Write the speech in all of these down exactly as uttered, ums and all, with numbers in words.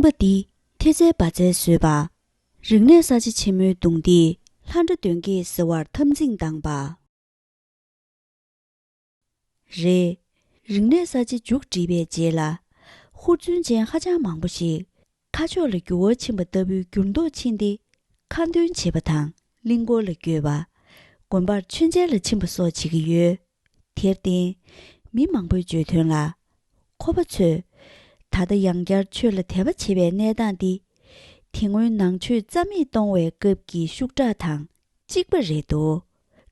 པ་འདི་ཐེ་ཚལ་བ་ཚལ་བཟོས་པ། རིག་གནས་གསར་བརྗེ་ཆེན་མོའི་གདུང་འདིས་ལྷ་འདྲེ་གདོན་བགེགས་སེལ་བར་འཐབ་འཛིང་བཏང་པ། རེད། རིག་གནས་གསར་བརྗེ་མཇུག་བསྒྲིལ་བའི་རྗེས་ལ། ཧུར་བརྩོན་ཅན་ཧ་ཅང་མང་པོ་ཞིག་ཁ་ཕྱོགས་ལ་འགྱུར་བ་ཕྱིན་པ་ལྟ་བུའི་འགྱུར་ལྡོག་ཕྱིན་ཏེ། ཁ་འདོན་བྱེད་པ་དང་གླིང་སྐོར་ལ་བསྐྱོད་པ། དགོན་པར་མཆོད་མཇལ་ལ་ཕྱིན་པ་སོགས་བྱེད་ཀྱི་ཡོད། དེར་བརྟེན། མི་མང་པོས་བརྗོད་དོན་ལ། ཁོ་པ་ཚོས། ད་ལྟ་ཡང་བསྐྱར་ཆོས་ལ་དད་པ་བྱེད་པའི་གནས་སྟངས་འདི། དེ་སྔོན་ནང་ཆོས་རྩ་མེད་གཏོང་བའི་སྐབས་ཀྱི་ཤུགས་དྲག་དང་གཅིག་པ་རེད་འདུག་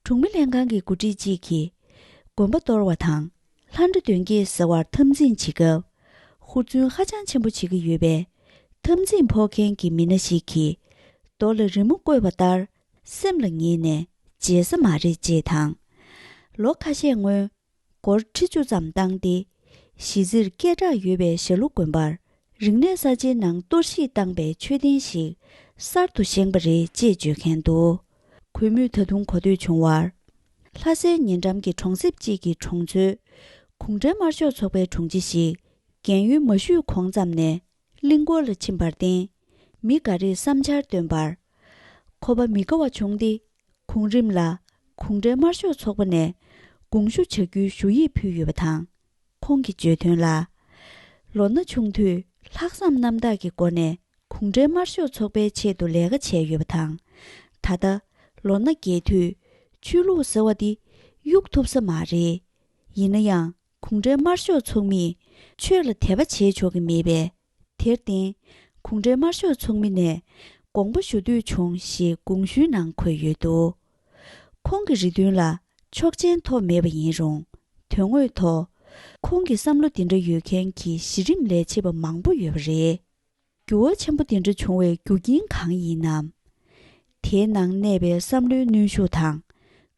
གྲོང་མི་ལྷན་ཁང་གི་འགོ་ཁྲིད་གཅིག་གིས། དགོན་པ་གཏོར་བ་དང་། ལྷ་འདྲེ་གདོན་བགེགས་སེལ་བར་འཐབ་འཛིང་བྱེད་སྐབས། ཧུར་བརྩོན་ཧ་ཅང་ཆེན་པོ་བྱེད་ཀྱི་ཡོད་པས། འཐབ་འཛིང་ཕོག་མཁན་གྱི་མི་སྣ་ཞིག་གིས། རྡོ་ལ་རི་མོ་བརྐོས་པ་ལྟར། སེམས་ལ་ངེས་ནས་བརྗེད་ས་མ་རེད་ཅེས་དང་། ལོ་ཁ་ཤས་སྔོན། སྒོར་ཁྲི་བཅུ་ཙམ་བཏང་སྟེ། གཞིས་རྩེར་སྐད་གྲགས་ཡོད་པའི་ཞྭ་ལུ་དགོན་པར། རིག་གནས་གསར་བརྗེའི་ནང་གཏོར་བཤིག་བཏང་པའི་མཆོད་རྟེན་ཞིག་གསར་དུ་བཞེངས་པ་རེད་ཅེས་བརྗོད་མཁན་འདུག་གུས་མོས་ད་དུང་གོ་ཐོས་བྱུང་བར། ལྷ་སའི་ཉེ་འགྲམ་གྱི་གྲོང་གསེབ་ཅིག་གི་གྲོང་ཚོའི། གུང་ཁྲན་དམར་ཤོག་ཚོགས་པའི་དྲུང་ཆེ་ཞིག་རྒན་ཡོལ་མ་ཞུས་གོང་ཙམ་ནས། གླིང་སྐོར་ལ་ཕྱིན་པར་བརྟེན། མི་འགའ་རེས་བསམ་འཆར་བཏོན་པར། ཁོ་པ་མི་དགའ་བ་བྱུང་སྟེ། གོང་རིམ་ལ་གུང་ཁྲན་དམར་ཤོག་ཚོགས་པ་ནས་དགོངས་ཞུ་བྱ་རྒྱུའི་ཞུ་ཡིག་ཕུལ་ཡོད་པ་དང་། ཁོང་གིས་བརྗོད་དོན་ལ། ལོ་ན་ཆུང་དུས་ལྷག་བསམ་རྣམ་དག་གི་སྒོ་ནས་གུང་ཁྲན་དམར་ཤོག་ཚོགས་པའི་ཆེད་དུ་ལས་ཀ་བྱས་ཡོད་པ་དང་། ད་ལྟ་ལོ་ན་རྒས་དུས་ཆོས་ལུགས་ཟེར་བ་འདི་གཡུག་ཐུབ་ས་མ་རེད། ཡིན་ན་ཡང་། གུང་ཁྲན་དམར་ཤོག་ཚོགས་མིས་ཆོས་ལ་དད་པ་བྱེད་ཆོག་གི་མེད་པས། དེར་བརྟེན། གུང་ཁྲན་དམར་ཤོག་ཚོགས་མི་ནས་དགོངས་པ་ཞུ་འདོད་བྱུང་ཞེས་དགོངས་ཞུའི་ནང་འཁོད་ཡོད་འདུག་ཁོང་གི་རེ་འདུན་ལ་ཆོག་མཆན་ཐོབ་མེད་པ་ཡིན་རུང་། དོན་དངོས་ཐོག་ཁོང་གི་བསམ་བློ་འདི་འདྲ་ཡོད་མཁན་གྱི་གཞི་རིམ་ལས་བྱེད་པ་མང་པོ་ཡོད་པ་རེད། འགྱུར་བ་ཆེན་པོ་འདི་འདྲ་བྱུང་བའི་རྒྱུ་རྐྱེན་གང་ཡིན་ནམ། དེའི་ནང་གནས་པའི་བསམ་བློའི་གནོན་ཤུགས་དང་།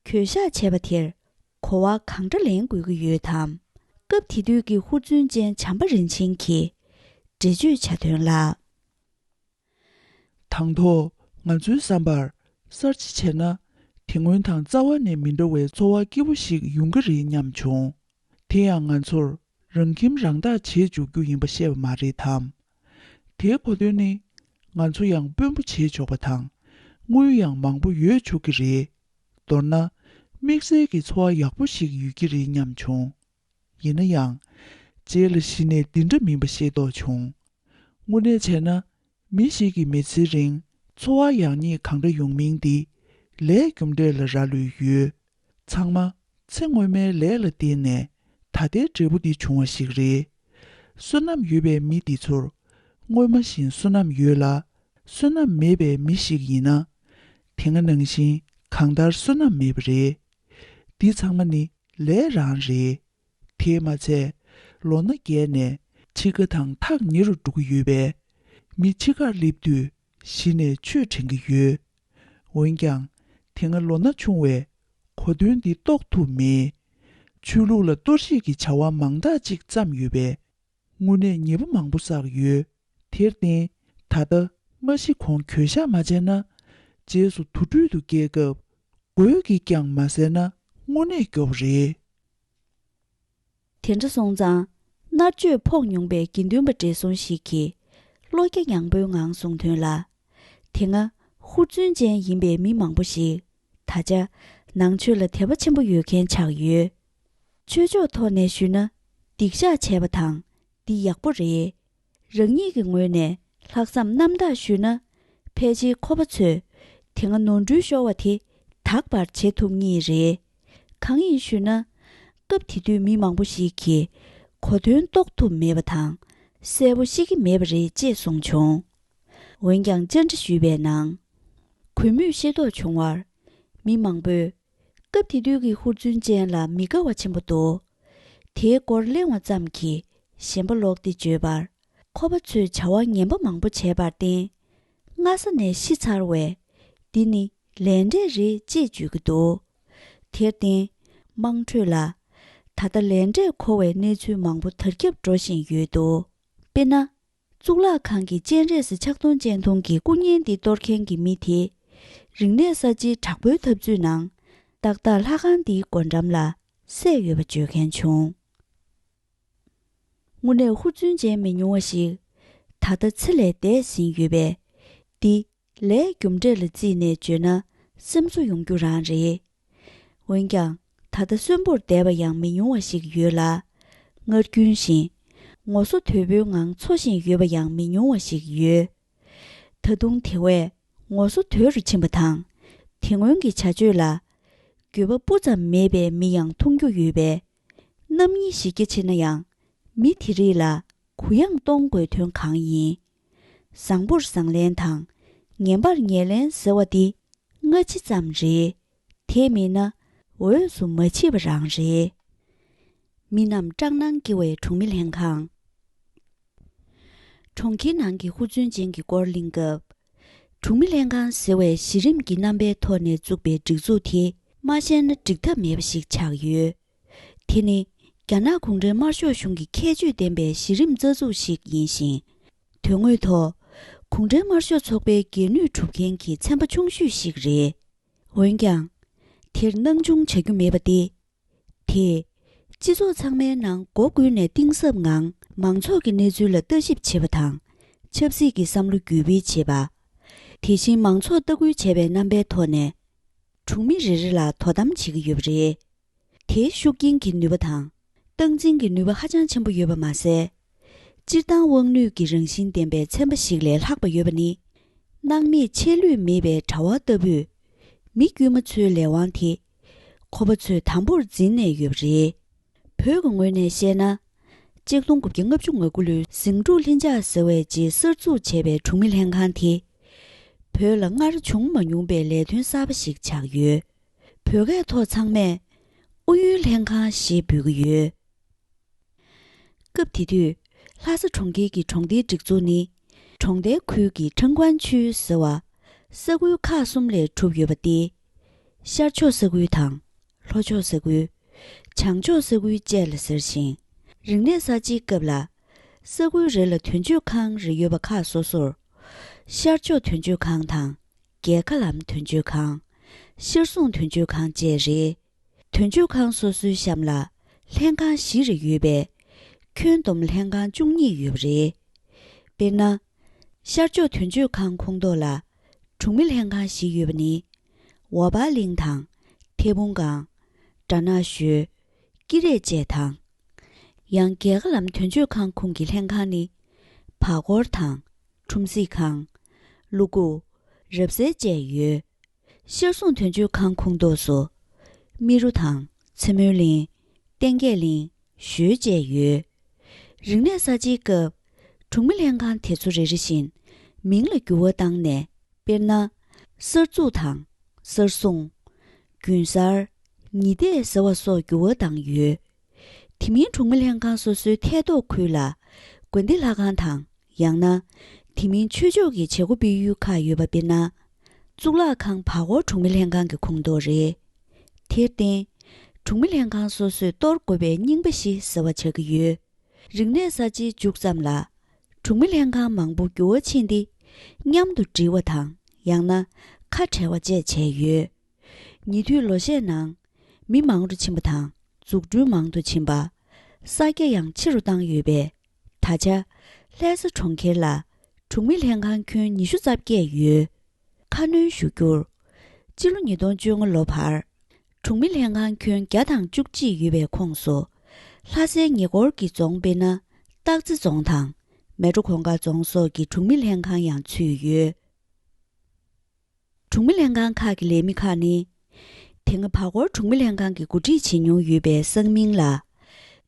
གྱོད་བཤགས་བྱས་པ་དེར་གོ་བ་གང་འདྲ་ལེན་དགོས་ཀྱི་ཡོད་དམ། སྐབས་དེ་དུས་ཀྱི་ཧུར་བརྩོན་ཅན་བྱམས་པ་རིན་ཆེན་གྱིས་འགྲེལ་བརྗོད་བྱ་དོན་ལ། དང་ཐོག་ང་ཚོའི་བསམ་པར་གསར་བརྗེ་བྱས་ན། དེ་སྔོན་དང་རྩ་བ་ནས་མི་འདྲ་བའི་ཚོར་བ་སྐྱིད་པོ་ཞིག་ཡོང་གི་རེད་སྙམ་བྱུང་། དེ་ཡང་ང་ཚོར་རང་ཁྱིམ་རང་བདག་བྱེད་འཇུག་རྒྱུ་ཡིན་པ་ཤེས་པ་མ་རེད་དམ། དེའི་གོ་དོན་ནི། ང་ཚོ་ཡང་དཔོན་པོ་བྱེད་ཆོག་པ་དང་། དངུལ་ཡང་མང་པོ་ཡོད་ཆོག་གི་རེད། མདོར་ན། དམིགས་བསལ་གྱི་འཚོ་བ་ཡག་པོ་ཞིག་ཡོད་ཀྱི་རེད་སྙམ་བྱུང་། ཡིན་ན་ཡང་། རྗེས་ལ་གཞི་ནས་འདི་འདྲ་མིན་པ་ཤེས་རྟོགས་བྱུང་། དངོས་གནས་བྱས་ན། མི་ཞིག་གི་མི་ཚེའི་རིང་འཚོ་བ་ཡག་ཉེས་གང་འདྲ་ཡོང་མིན་འདི་ལས་རྒྱུ་འབྲས་ལ་རག་ལུས་ཡོད། ཚང་མ་ཚེ་སྔོན་མའི་ལས་ལ་བརྟེན་ནས་ད་ལྟའི་འབྲས་བུ་འདི་བྱུང་བ་ཞིག་རེད། བསོད་ནམས་ཡོད་པའི་མི་འདི་ཚོར་སྔོན་མ་བཞིན་བསོད་ནམས་ཡོད་ལ། བསོད་ནམས་མེད་པའི་མི་ཞིག་ཡིན་ན། དེ་སྔ་ནང་བཞིན་གང་ལྟར་བསོད་ནམས་མེད་པ་རེད། འདི་ཚང་མ་ནི་ལས་རང་རེད། དེས་མ་ཚད། ལོ་ན་རྒས་ནས་འཆི་ཁ་དང་ཐག་ཉེ་རུ་འགྲོ་གི་ཡོད་པས། མི་འཆི་ཁར་སླེབས་དུས་གཞི་ནས་ཆོས་དྲན་གྱི་ཡོད། འོན་ཀྱང་། དེ་སྔ་ལོ་ན་ཆུང་བས་གོ་དོན་འདི་རྟོགས་ཐུབ་མེད། ཆོས་ལུགས་ལ་གཏོར་བཤིག་གི་བྱ་བ་མང་དག་ཅིག་བརྩམས་ཡོད་པས། དངོས་གནས་ཉེས་པ་མང་པོ་བསགས་ཡོད། དེར་བརྟེན། ད་ལྟ་མ་ཤི་གོང་གྱོད་བཤགས་མ་བྱས་ན། རྗེས་སུ་དུར་ཁྲོད་དུ་སྐྱེལ་སྐབས། མགོས་ཀྱིས་ཀྱང་མ་བསད་ན་དངོས་གནས་སྐྱོ་བོ་རེད། དེ་འདྲ་སོང་ཙང་། མནར་གཅོད་ཕོག་མྱོང་པའི་དགེ་འདུན་པ་བགྲེས་སོང་ཞིག་གིས། བློ་རྒྱ་ཡངས་པོའི་ངང་གསུངས་དོན་ལ། དེ་སྔ་ཧུར་བརྩོན་ཅན་ཡིན་པའི་མི་མང་པོ་ཞིག་ད་ཆ་ནང་ཆོས་ལ་དད་པ་ཆེན་པོ་ཡོད་མཁན་ཆགས་ཡོད། ཆོས་ཕྱོགས་ཐོག་ནས་ཞུས་ན། སྡིག་བཤགས་བྱས་པ་དང་འདི་ཡག་པོ་རེད། རང་ཉིད་ཀྱི་ངོས་ནས་ལྷག་བསམ་རྣམ་དག་ཞུས་ན། ཕལ་ཆེར་ཁོ་པ་ཚོས་དེ་སྔ་ནོར་འཁྲུལ་ཤོར་བ་དེ་དག་པར་བྱེད་ཐུབ་ངེས་རེད། གང་ཡིན་ཞུས་ན། སྐབས་དེ་དུས་མི་མང་པོ་ཞིག་གིས་གོ་དོན་རྟོགས་ཐུབ་མེད་པ་དང་གསལ་པོ་ཤེས་ཀྱི་མེད་པ་རེད་ཅེས་གསུངས་བྱུང་། འོན་ཀྱང་བཅར་འདྲི་ཞུས་པའི་ནང་། གུས་མོས་ཤེས་རྟོགས་བྱུང་བར། མི་མང་པོས། སྐབས་དེ་དུས་ཀྱི་ཧུར་བརྩོན་ཅན་ལ་མི་དགའ་བ་ཆེན་པོ་འདུག་དེའི་སྐོར་གླེང་བ་ཙམ་གྱིས་ཞེན་པ་ལོག་སྟེ་བརྗོད་པར། ཁོ་པ་ཚོས་བྱ་བ་ངན་པ་མང་པོ་བྱས་པར་བརྟེན། སྔ་ས་ནས་ཤི་ཚར་བས། འདི་ནི་ལས་འབྲས་རེད་ཅེས་བརྗོད་ཀྱི་འདུག་དེར་བརྟེན། དམངས་ཁྲོད་ལ། ད་ལྟ་ལས་འབྲས་འཁོར་བའི་གནས་ཚུལ་མང་པོ་དར་ཁྱབ་འགྲོ་བཞིན་ཡོད་འདུག་དཔེར་ན། གཙུག་ལག་ཁང་གི་སྤྱན་རས་གཟིགས་ཕྱག་སྟོང་སྤྱན་སྟོང་གི་སྐུ་བརྙན་འདི་གཏོར་མཁན་གྱི་མི་དེ། རིག་གནས་གསར་བརྗེའི་དྲག་པོའི་འཐབ་རྩོད་ནང་། ཏག་ཏག་ལྷ་ཁང་འདིའི་སྒོ་འགྲམ་ལ་བསད་ཡོད་པ་བརྗོད་མཁན་བྱུང་། དངོས་གནས་ཧུར་བརྩོན་ཅན་མི་ཉུང་བ་ཞིག་ད་ལྟ་ཚེ་ལས་འདས་ཟིན་ཡོད་པས། འདི་ལས་རྒྱུ་འབྲས་ལ་བརྩིས་ནས་བརྗོད་ན་སེམས་གསོ་ཡོང་རྒྱུ་རང་རེད། འོན་ཀྱང་ད་ལྟ་གསོན་པོར་བསྡད་པ་ཡང་མི་ཉུང་བ་ཞིག་ཡོད་ལ། སྔར་རྒྱུན་བཞིན་ངོ་སོ་དོད་པོའི་ངང་འཚོ་བཞིན་ཡོད་པ་ཡང་མི་ཉུང་བ་ཞིག་ཡོད། ད་དུང་དེ་བས་ངོ་སོ་དོད་རུ་ཕྱིན་པ་དང་དེ་སྔོན་གྱི་བྱ་སྤྱོད་ལ་འགྱོད་པ་སྤུ་ཙམ་མེད་པའི་མི་ཡང་མཐོང་རྒྱུ་ཡོད་པས། རྣམ་གཉིས་གཞི་རྒྱ་ཆེ་ན་ཡང་མི་དེ་རིགས་ལ་གུ་ཡངས་གཏོང་དགོས་དོན་གང་ཡིན། བཟང་པོར་བཟང་ལན་དང་ངན་པར་ངན་ལན་ཟེར་བ་འདི་སྔ་ཕྱི་ཙམ་རེད། དེ་མིན་ན་འོས་སུ་མ་མཆིས་པ་རང་རེད། མི་རྣམས་སྐྲག་སྣང་སྐྱེ་བའི་གྲོང་མི་ལྷན་ཁང་། གྲོང་ཁྱེར་ནང་གི་ཧུར་བརྩོན་ཅན་གྱི་སྐོར་གླེང་སྐབས། གྲོང་མི་ལྷན་ཁང་ཟེར་བའི་གཞི་རིམ་གྱི་རྣམ་པའི་ཐོག་ནས་བཙུགས་པའི་སྒྲིག་འཛུགས་དེ་མ་བཤད་ན་འགྲིག་ཐབས་མེད་པ་ཞིག་ཆགས་ཡོད། དེ་ནི་རྒྱ་ནག་གུང་ཁྲན་དམར་ཤོག་གཞུང་གི་ཁྱད་ཆོས་ལྡན་པའི་གཞི་རིམ་རྩ་འཛུགས་ཤིག་ཡིན་ཞིང་། དོན་དངོས་ཐོག་གུང་ཁྲན་དམར་ཤོག་ཚོགས་པའི་འགན་ནུས་སྒྲུབ་མཁན་གྱི་ཚན་པ་ཆུང་ཤོས་ཤིག་རེད། འོན་ཀྱང་། དེར་སྣང་ཆུང་བྱ་རྒྱུ་མེད་པ་སྟེ། དེས་སྤྱི་ཚོགས་ཚང་མའི་ནང་སྒོ་ཀུན་ནས་གཏིང་ཟབ་ངང་མང་ཚོགས་ཀྱི་གནས་ཚུལ་ལ་ལྟ་ཞིབ་བྱེད་པ་དང་། ཆབ་སྲིད་ཀྱི་བསམ་བློ་བརྒྱུད་སྤེལ་བྱེད་པ། དེ་བཞིན་མང་ཚོགས་ལྟ་སྐུལ་བྱེད་པའི་རྣམ་པའི་ཐོག་ནས། གྲོང་མི་རེ་རེ་ལ་དོ་དམ་བྱེད་ཀྱི་ཡོད་པ་རེད། དེའི་ཤུགས་རྐྱེན་གྱི་ནུས་པ་དང་། སྟངས་འཛིན་གྱི་ནུས་པ་ཧ་ཅང་ཆེན་པོ་ཡོད་པ་མ་ཟད། སྤྱིར་བཏང་དབང་ནུས་ཀྱི་རང་བཞིན་ལྡན་པའི་ཚན་པ་ཞིག་ལས་ལྷག་པ་ཡོད་པ་ནི། སྣང་མེད་ཆད་ལུས་མེད་པའི་དྲ་བ་ལྟ་བུས། མི་དཀྱུས་མ་ཚོའི་ལས་དབང་དེ། ཁོ་པ་ཚོས་དམ་པོར་འཛིན་ནས་ཡོད་པ་རེད། བོད་ཀྱི་ངོས་ནས་བཤད་ན། ཆིག་སྟོང་དགུ་བརྒྱ་ལྔ་བཅུ་ང་དགུ་ལོའི་ཟིང་འཁྲུག་ལྷིང་འཇགས་ཟེར་བའི་རྗེས་གསར་འཛུགས་བྱས་པའི་གྲོང་མི་ལྷན་ཁང་དེ། བོད་ལ་སྔར་བྱུང་མ་མྱོང་པའི་ལས་དོན་གསར་པ་ཞིག་ཆགས་ཡོད། བོད་སྐད་ཐོག་ཚང་མས་ཨུ་ཡོན་ལྷན་ཁང་ཞེས་འབོད་ཀྱི་ཡོད། སྐབས་དེ་དུས་ལྷ་ས་གྲོང་ཁྱེར་གྱི་གྲོང་སྡེའི་སྒྲིག་འཛུགས་ནི། གྲོང་རྡལ་ཁུལ་གྱི་ཁྲང་ཀོན་ཆུས་ཟེར་བ། ས་ཁུལ་ཁག་གསུམ་ལས་གྲུབ་ཡོད་པ་སྟེ། ཤར་ཕྱོགས་ས་ཁུལ་དང་། ལྷོ་ཕྱོགས་ས་ཁུལ། བྱང་ཕྱོགས་ས་ཁུལ་བཅས་ལ་ཟེར་ཞིང་། རིག་གནས་གསར་བརྗེའི་སྐབས་ལ། ས་ཁུལ་རེ་ལ་དོན་གཅོད་ཁང་རེ་ཡོད་པ་ཁག་སོ་སོར། ཤར་ཕྱོགས་དོན་གཅོད་ཁང་དང་། རྒྱལ་ཁ་ལམ་དོན་གཅོད་ཁང་། ཤར་སྲུང་དོན་གཅོད་ཁང་བཅས་རེད། དོན་གཅོད་ཁང་སོ་སོའི་གཤམ་ལ་ལྷན་ཁང་བཞི་རེ་ཡོད་པས། ཁྱོན་བསྡོམས་ལྷན་ཁང་བཅུ་གཉིས་ཡོད་པ་རེད། དཔེར་ན། ཤར་ཕྱོགས་དོན་གཅོད་ཁང་ཁོངས་གཏོགས་ལ་གྲོང་མི་ལྷན་ཁང་བཞི་ཡོད་པ་ནི། ཝ་པ་གླིང་དང་། ཐེ་བུང་སྒང་། གྲ་ནག་ཞོལ། ཀི་རེ་བཅས་དང་། ཡང་རྒྱལ་ཁ་ལམ་དོན་གཅོད་ཁང་ཁོངས་ཀྱི་ལྷན་ཁང་ནི། བར་སྐོར་དང་། ཁྲོམ་གཟིགས་ཁང་། ཀླུ་སྒུག་རབ་གསལ་བཅས་ཡོད། ཤར་སྲུང་དོན་གཅོད་ཁང་ཁོངས་གཏོགས་སུ། རྨེ་རུ་དང་། ཚེ་སྨོན་གླིང་། བསྟན་རྒྱས་གླིང་། ཞོལ་བཅས་ཡོད། རིག་གནས་གསར་བརྗེའི་སྐབས། གྲོང་མི་ལྷན་ཁང་དེ་ཚོ་རེ་རེ་བཞིན། མིང་ལ་འགྱུར་བ་བཏང་ནས། དཔེར་ན། གསར་འཛུགས་དང་། གསར་སྲུང་། རྒྱུན་གསར། ཉི་ཟླའི་ཟེར་བ་སོགས་འགྱུར་བ་བཏང་ཡོད། དེ་མིན་གྲོང་མི་ལྷན་ཁང་སོ་སོའི་ཐད་གཏོགས་ཁུལ་ལ། དགོན་སྡེ་ལྷ་ཁང་དང་། ཡང་ན། དེ་མིན་ཆོས་ཕྱོགས་ཀྱི་བྱེད་སྒོ་སྤེལ་ཡུལ་ཁག་ཡོད་པ་དཔེར་ན། གཙུག་ལག་ཁང་བར་སྐོར་གྲོང་མི་ལྷན་ཁང་གི་ཁོངས་གཏོགས་རེད། དེར་བརྟེན། གྲོང་མི་ལྷན་ཁང་སོ་སོས་གཏོར་དགོས་པའི་རྙིང་པ་བཞི་ཟེར་བ་ཆགས་ཀྱི་ཡོད། རིག་གནས་གསར་བརྗེའི་མཇུག་ཙམ་ལ། གྲོང་མི་ལྷན་ཁང་མང་པོ་འགྱུར་བ་ཕྱིན་ཏེ། མཉམ་དུ་སྒྲིལ་བ་དང་། ཡང་ན། ཁ་བྲལ་བ་བཅས་བྱས་ཡོད། ཉེ་དུས་ལོ་ཤས་ནང་། མི་མང་རུ་ཕྱིན་པ་དང་། འཛུགས་སྐྲུན་མང་དུ་ཕྱིན་པ། ས་རྒྱ་ཡང་ཆེ་རུ་བཏང་ཡོད་པས། ད་ཆ། ལྷ་ས་གྲོང་ཁྱེར་ལ། གྲོང་མི་ལྷན་ཁང་ཁྱོན་ཉི་ཤུ་རྩ་བརྒྱད་ཡོད། ཁ་སྣོན་ཞུ་རྒྱུར། སྤྱི་ལོ་ཉིས་སྟོང་བཅོ་ལྔ་ལོ་བར། གྲོང་མི་ལྷན་ཁང་ཁྱོན་བརྒྱ་དང་བཅུ་གཅིག་ཡོད་པའི་ཁོངས་སུ། ལྷ་སའི་ཉེ་འཁོར་གྱི་རྫོང་དཔེར་ན། སྟག་རྩེ་རྫོང་དང་། མལ་གྲོ་གུང་དཀར་རྫོང་སོགས་ཀྱི་གྲོང་མི་ལྷན་ཁང་ཡང་ཚུད་ཡོད། གྲོང་མི་ལྷན་ཁང་ཁག་གི་ལས་མི་ཁག་ནི། དེ་སྔ་བར་སྐོར་གྲོང་མི་ལྷན་ཁང་གི་འགོ་ཁྲིད་བྱེད་མྱོང་ཡོད་པའི་སང་མིང་ལ།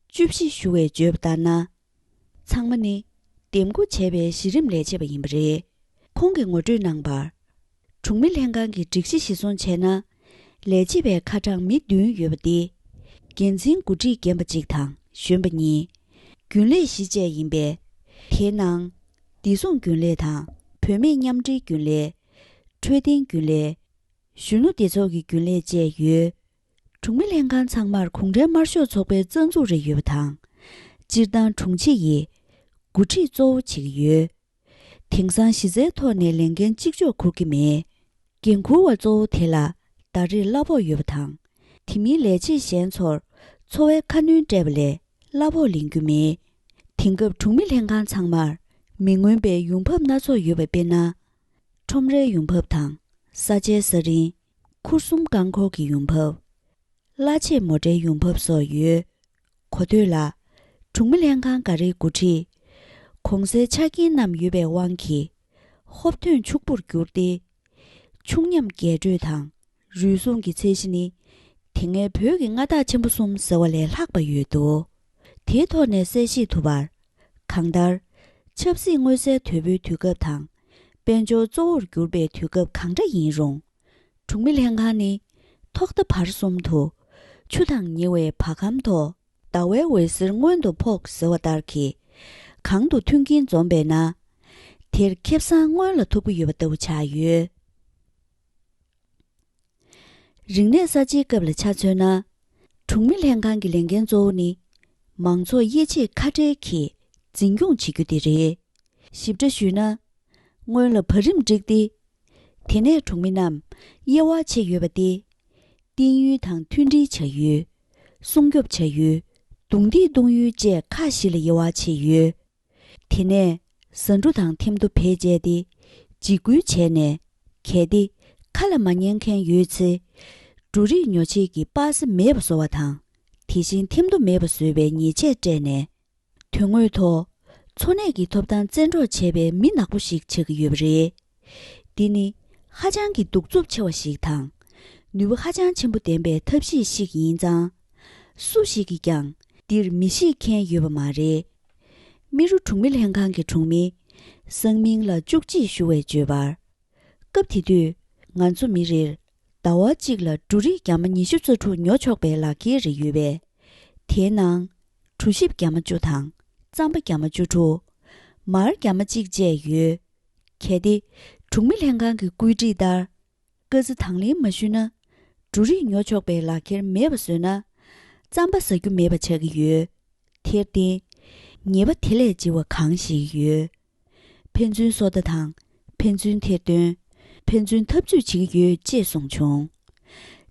བཅུ་བཞི་ཞུ་བས་བརྗོད་པ་ལྟར་ན། ཚང་མ་ནི། འདེམས་བསྐོ་བྱས་པའི་གཞི་རིམ་ལས་བྱེད་པ་ཡིན་པ་རེད། ཁོང་གིས་ངོ་སྤྲོད་གནང་བར། གྲོང་མི་ལྷན་ཁང་གི་སྒྲིག་གཞི་གཞིར་བཟུང་བྱས་ན། ལས་བྱེད་པའི་ཁ་གྲངས་མི་བདུན་ཡོད་པ་སྟེ། འགན་འཛིན་འགོ་ཁྲིད་རྒན་པ་གཅིག་དང་གཞོན་པ་གཉིས། རྒྱུན་ལས་བཞི་བཅས་ཡིན་པས། དེའི་ནང་། བདེ་སྲུང་རྒྱུན་ལས་དང་། བུད་མེད་མཉམ་འབྲེལ་རྒྱུན་ལས། འཕྲོད་བསྟེན་རྒྱུན་ལས། གཞོན་ནུ་སྡེ་ཚོགས་ཀྱི་རྒྱུན་ལས་བཅས་ཡོད། གྲོང་མི་ལྷན་ཁང་ཚང་མར་གུང་ཁྲན་དམར་ཤོག་ཚོགས་པའི་རྩ་འཛུགས་རེ་ཡོད་པ་དང་། སྤྱིར་བཏང་དྲུང་ཆེ་ཡིས་འགོ་ཁྲིད་གཙོ་བོ་བྱེད་ཀྱི་ཡོད། དེང་སང་གཞི་རྩའི་ཐོག་ནས་ལས་འགན་གཅིག་ལྕོགས་འཁུར་གྱི་མེད། འགན་འཁུར་བ་གཙོ་བོ་དེ་ལ་ཟླ་རེར་གླ་ཕོགས་ཡོད་པ་དང་། དེ་མིན་ལས་བྱེད་གཞན་ཚོར་འཚོ་བའི་ཁ་སྣོན་སྤྲད་པ་ལས་གླ་ཕོགས་ལེན་རྒྱུ་མེད། དེང་སྐབས་གྲོང་མི་ལྷན་ཁང་ཚང་མར་ མི་མངོན་པའི་ཡོང་འབབ་སྣ་ཚོགས་ཡོད་པ་དཔེར་ན། ཁྲོམ་རའི་ཡོང་འབབ་དང་། ས་ཆའི་ས་རིན། ཁུར་གསུམ་རྐང་འཁོར་གྱི་ཡོང་འབབ། གླ་ཆས་མོ་ཊའི་ཡོང་འབབ་སོགས་ཡོད། གོ་ཐོས་ལ། གྲོང་མི་ལྷན་ཁང་འགའ་རེའི་འགོ་ཁྲིད། གོང་གསལ་ཆ་རྐྱེན་རྣམས་ཡོད་པའི་དབང་གིས། ཧོབ་ཐོན་ཕྱུག་པོར་གྱུར་ཏེ། ཕྱུགས་ཉམས་རྒྱས་སྤྲོས་དང་། རུལ་སུངས་ཀྱི་ཚད་གཞི་ནི། དེ་སྔའི་བོད་ཀྱི་མངའ་བདག་ཆེན་པོ་གསུམ་ཟེར་བ་ལས་ལྷག་པ་ཡོད་དོ། དེའི་ཐོག་ནས་གསལ་བཤད་ཐུབ་པར། གང་ལྟར། ཆབ་སྲིད་མངོན་གསལ་དོད་པོའི་དུས་སྐབས་དང་། དཔལ་འབྱོར་གཙོ་བོར་གྱུར་པའི་དུས་སྐབས་གང་འདྲ་ཡིན་རུང་། གྲོང་མི་ལྷན་ཁང་ནི། ཐོག་མཐའ་བར་གསུམ་དུ། ཆུ་དང་ཉེ་བའི་བར་ཁམས་ཐོག་ཟླ་བའི་འོད་ཟེར་སྔོན་དུ་ཕོག་ཟེར་བ་ལྟར་གྱི། གང་དུ་མཐུན་རྐྱེན་འཛོམས་པས་ན། དེར་ཁེ་བཟང་སྔོན་ལ་ཐོབ་ཀྱི་ཡོད་པ་ལྟ་བུ་ཆགས་ཡོད། རིག་གནས་གསར་བརྗེའི་སྐབས་ལ་ཆ་མཚོན་ན། གྲོང་མི་ལྷན་ཁང་གི་ལས་འགན་གཙོ་བོ་ནི། མང་ཚོགས་དབྱེ་འབྱེད་ཁ་བྲལ་གྱིས་འཛིན་སྐྱོང་བྱེད་རྒྱུ་དེ་རེད། ཞིབ་ཕྲ་ཞུས་ན། སྔོན་ལ་བར་རིམ་བསྒྲིགས་ཏེ། དེ་ནས་གྲོང་མི་རྣམས་དབྱེ་བ་ཕྱེ་ཡོད་པ་སྟེ། བསྟེན་ཡུལ་དང་མཐུན་སྒྲིལ་བྱ་ཡུལ། སྲུང་སྐྱོབ་བྱ་ཡུལ། རྡུང་རྡེག་གཏོང་ཡུལ་བཅས་ཁག་བཞི་ལ་དབྱེ་བ་ཕྱེ་ཡོད། དེ་ནས་ཟ་འབྲུ་དང་ཐེམ་ཐོ་བེད་སྤྱད་དེ་འཇིགས་སྐུལ་བྱས་ནས། གལ་ཏེ་ཁ་ལ་མ་ཉན་མཁན་ཡོད་ཚེ། འབྲུ་རིགས་ཉོ་ཆེད་ཀྱི་པ་སེ་མེད་པ་བཟོ་བ་དང་། དེ་བཞིན་ཐེམ་ཐོ་མེད་པ་བཟོས་པའི་ཉེས་ཆད་སྤྲད་ནས། དོན་དངོས་ཐོག་འཚོ་གནས་ཀྱི་ཐོབ་ཐང་བཙན་འཕྲོག་བྱས་པའི་མི་ནག་པོ་ཞིག་ཆགས་ཀྱི་ཡོད་པ་རེད། འདི་ནི་ཧ་ཅང་གི་གདུག་རྩུབ་ཆེ་བ་ཞིག་དང་། ནུས་པ་ཧ་ཅང་ཆེན་པོ་ལྡན་པའི་ཐབས་ཤེས་ཤིག་ཡིན་ཙང་། སུ་ཞིག་གིས་ཀྱང་འདིར་མི་ཤེས་མཁན་ཡོད་པ་མ་རེད། རྨེ་རུ་གྲོང་མི་ལྷན་ཁང་གི་གྲོང་མི། སང་མིང་ལ་བཅུ་གཅིག་ཞུ་བས་བརྗོད་པར། སྐབས་དེ་དུས་ང་ཚོ་མི་རེར་ཟླ་བ་གཅིག་ལ་འབྲུ་རིགས་རྒྱ་མ་ཉི་ཤུ་རྩ་དྲུག་ཉོ་ཆོག་པའི་ལག་ཁྱེར་རེ་ཡོད་པས། དེའི་ནང་གྲོ་ཞིབ་རྒྱ་མ་བཅུ་དང་རྩམ་པ་རྒྱ་མ་བཅུ་དྲུག་མར་རྒྱ་མ་གཅིག་བཅས་ཡོད། གལ་ཏེ་གྲོང་མི་ལྷན་ཁང་གི་བཀོད་སྒྲིག་ལྟར། སྐར་རྩིས་དང་ལེན་མ་ཞུས་ན། འབྲུ་རིགས་ཉོ་ཆོག་པའི་ལག་ཁྱེར་མེད་པ་བཟོས་ན། རྩམ་པ་ཟ་རྒྱུ་མེད་པ་ཆགས་ཀྱི་ཡོད། དེར་བརྟེན། ཉེས་པ་དེ་ལས་ལྕི་བ་གང་ཞིག་ཡོད། ཕན་ཚུན་སོ་ལྟ་དང་། ཕན་ཚུན་ཐེར་འདོན། ཕན་ཚུན་འཐབ་རྩོད་བྱེད་ཀྱི་ཡོད་ཅེས་གསུངས་བྱུང་།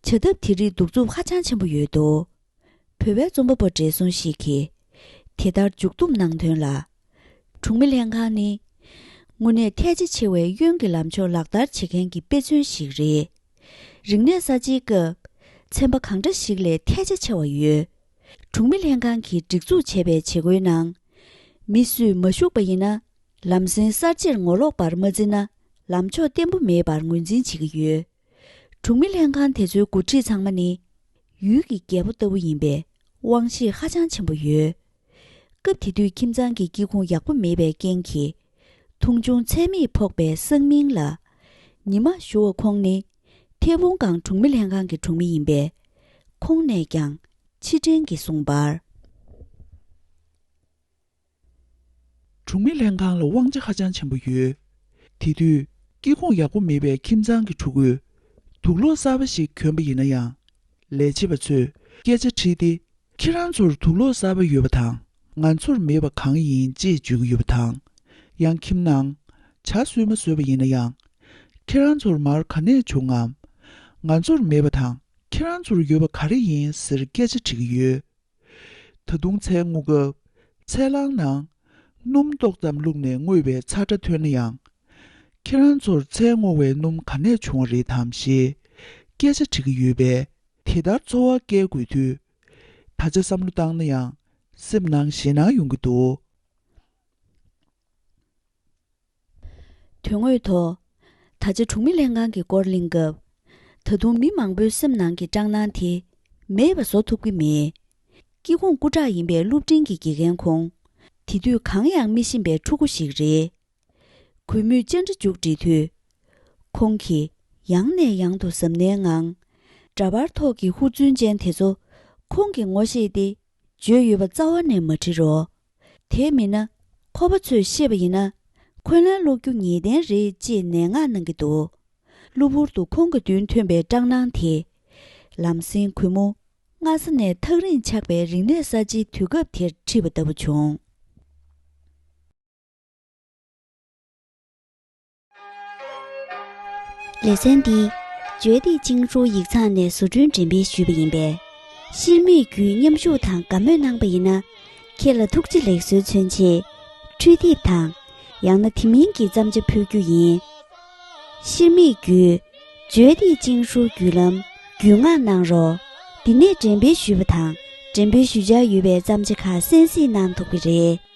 བྱ་ཐབས་དེ་རིགས་གདུག་རྩུབ་ཧ་ཅང་ཆེན་པོ་ཡོད་དོ། བོད་པའི་རྩོམ་པ་པོ་བགྲེས་སོང་ཞིག་གིས། དེ་ལྟར་མཇུག་བསྡོམས་གནང་དོན་ལ། གྲོང་མི་ལྷན་ཁང་ནི། དངོས་གནས་ཐལ་ཆ་ཆེ་བའི་གཡོན་གྱི་ལམ་ཕྱོགས་ལག་བསྟར་བྱེད་མཁན་གྱི་དཔེ་མཚོན་ཞིག་རེད། རིག་གནས་གསར་བརྗེའི་སྐབས། ཚན་པ་གང་འདྲ་ཞིག་ལས་ཐལ་ཆ་ཆེ་བ་ཡོད། གྲོང་མི་ལྷན་ཁང་གིས་སྒྲིག་འཛུགས་བྱས་པའི་བྱེད་སྒོའི་ནང་། མི་སུས་མ་ཞུགས་པ་ཡིན་ན། ལམ་སེང་གསར་བརྗེར་ངོ་ལོག་པར་མ་བརྩི་ན། ལམ་ཕྱོགས་བརྟན་པོ་མེད་པར་ངོས་འཛིན་བྱེད་ཀྱི་ཡོད། གྲོང་མི་ལྷན་ཁང་དེ་ཚོའི་འགོ་ཁྲིད་ཚང་མ་ནི། ཡུལ་གྱི་རྒྱལ་པོ་ལྟ་བུ་ཡིན་པས། དབང་ཤེད་ཧ་ཅང་ཆེན་པོ་ཡོད། སྐབས་དེ་དུས་ཁྱིམ་ཚང་གི་སྐྱེ་ཁུངས་ཡག་པོ་མེད་པའི་རྐྱེན་གྱིས། མཐོང་ཆུང་ཚད་མེད་ཕོག་པའི་སང་མིང་ལ། ཉི་མ་ཞུ་བ་ཁོང་ནི། ཐེ་བོང་སྒང་གྲོང་མི་ལྷན་ཁང་གི་གྲོང་མི་ཡིན་པས། ཁོང་ནས་ཀྱང་ཕྱིར་དྲན་གྱིས་གསུངས་པར། གྲོང་མི་ལྷན་ཁང་ལ་དབང་ཆ་ཧ་ཅང་ཆེན་པོ་ཡོད། དེ་དུས་སྐྱེ་ཁུངས་ཡག་པོ་མེད་པའི་ཁྱིམ་ཚང་གི་ཕྲུ་གུས་དུག་ལོག་གསར་པ་ཞིག་གྱོན་པ་ཡིན་ན་ཡང་། ལས་བྱེད་པ་ཚོས་སྐད་ཆ་དྲིས་ཏེ། ཁྱེད་རང་ཚོར་དུག་ལོག་གསར་པ་ཡོད་པ་དང་། ང་ཚོར་མེད་པ་གང་ཡིན་ཅེས་བརྗོད་ཀྱི་ཡོད་པ་དང་། ཡང་ཁྱིམ་ནང་ཇ་བཟོས་མ་བཟོས་པ་ཡིན་ན་ཡང་། ཁྱེད་རང་ཚོར་མར་ག་ནས་བྱུང་ངམ། ང་ཚོར་མེད་པ་དང་ཁྱེད་རང་ཚོར་ཡོད་པ་ག་རེ་ཡིན་ཟེར་སྐད་ཆ་དྲི་གི་ཡོད། ད་དུང་ཚལ་རྔོ་སྐབས་ཚལ་སླང་ནང་སྣུམ་ཏོག་ཙམ་བླུགས་ནས་རྔོས་པའི་ཚ་སྒྲ་ཐོས་ན་ཡང་། ཁྱེད་རང་ཚོར་ཚལ་རྔོ་བའི་སྣུམ་ག་ནས་བྱུང་བ་རེད་དམ་ཞེས་སྐད་ཆ་དྲི་གི་ཡོད་པས། དེ་ལྟར་ཚོར་བ་སྐྱེ་དགོས་དུས། ད་ཆ་བསམ་བློ་བཏང་ན་ཡང་སེམས་ནང་ཞེད་སྣང་ཡོང་གི་འདུག་དོན་དངོས་ཐོག་ད་ཆ་གྲོང་མི་ལྷན་ཁང་གི་སྐོར་གླེང་སྐབས། ད་དུང་མི་མང་པོའི་སེམས་ནང་གི་སྐྲག་སྣང་དེ་མེད་པ་བཟོ་ཐུབ་ཀྱི་མེད། སྐྱེ་ཁུངས་སྐུ་དྲག་ཡིན་པའི་སློབ་འབྲིང་གི་དགེ་རྒན་ཁོང་། དེ་དུས་གང་ཡང་མི་ཤེས་པའི་ཕྲུ་གུ་ཞིག་རེད། གུས་མོས་བཅར་འདྲི་མཇུག་སྒྲིལ་དུས། ཁོང་གིས་ཡང་ནས་ཡང་དུ་གཟབ་ནན་ངང་། འདྲ་པར་ཐོག་གི་ཧུར་བརྩོན་ཅན་དེ་ཚོ་ཁོང་གིས་ངོ་ཤེས་ཏེ། བརྗོད་ཡོད་པ་རྩ་བ་ནས་མ་བྲི་རོགས། དེ་མིན་ན། ཁོ་པ་ཚོས་ཤེས་པ་ཡིན་ན། འཁོན་ལན་སློག་རྒྱུ་ངེས་གཏན་རེད་ཅེས་ནན་མངགས་གནང་གི་འདུག་གློ་བུར་དུ་ཁོང་གི་མདུན་ཐོན་པའི་སྐྲག་སྣང་དེས། ལམ་སེང་གུས་མོ་སྔ་ས་ནས་ཐག་རིང་ཆགས་པའི་རིག་གནས་གསར་བརྗེའི་དུས་སྐབས་དེར་ཁྲིད་པ་ལྟ་བུ་བྱུང་། ལེ་ཚན་འདི་ཇོ་ཏི་ཅིང་ཧྲུའུ་ཡིག་ཚང་ནས་བཟོ་སྐྲུན་འགྲེམས་སྤེལ་ཞུས་པ་ཡིན་པས། ཤེས་མེད་བརྒྱུད་མཉམ་ཞུགས་དང་དགའ་མོས་གནང་པ་ཡིན་ན། ཁྱེད་ལ་ཐུགས་རྗེ་ལེགས་གསོལ་མཚོན་ཆེད། འཕྲུལ་དེབ་དང་། ཡང་ན་དེ་མིན་གྱི་བརྩམས་བྱ་ཕུལ་རྒྱུ་ཡིན། ཤེར་མིག་བརྒྱུད། བརྗོད་བདེ་ཅིང་ཧྲུའུ་བརྒྱུད་ལམ་བརྒྱུད་མངགས་གནང་རོགས། འདི་ནས་འགྲེམས་སྤེལ་ཞུས་པ་དང་འགྲེམས་སྤེལ་ཞུ་འཆར་ཡོད་པའི་བརྩམས་བྱ་ཁག་གསན་གཟིགས་གནང་ཐུབ་ཀྱི་རེད།